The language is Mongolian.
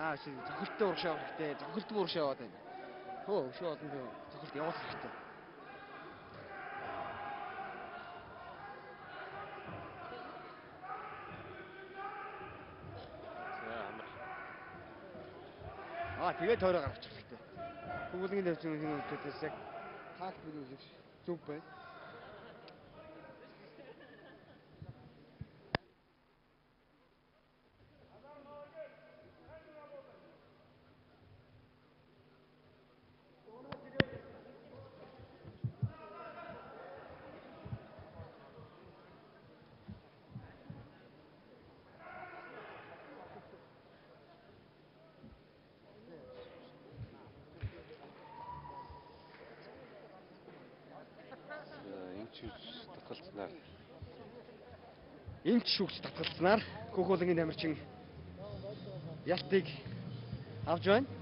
Аа чи цохилттой урагшаа явах хэрэгтэй. Цохилтгүй урагшаа яваад байна. Хөө өшөө олон цохилт явуулах хэрэгтэй. За амар. Аа тэгээд тойроо гаргачих хэрэгтэй. Хүүхэлгийн тавьсан хин үүдээс яг такт бүлүүлэх зөв байна. Татгалцсанаар Эмч шүүгч татгалцсанаар Хүүхэлгийн тамирчин ялтыг авч байна.